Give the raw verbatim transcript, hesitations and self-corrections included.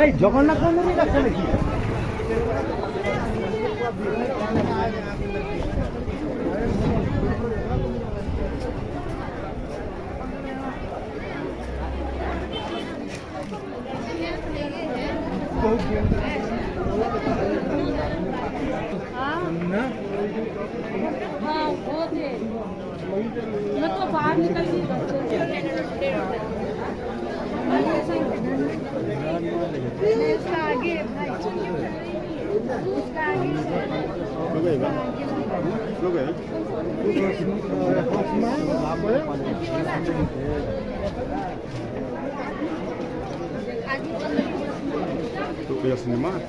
এই জগন্নাথ মন্দিরে যাচ্ছে নাকি? हाँ। हाँ, वो थे। मैं तो बाहर निकल गई बच्चों से। नहीं, उसका आगे है भाई। उसका आगे है। Tu querías animar.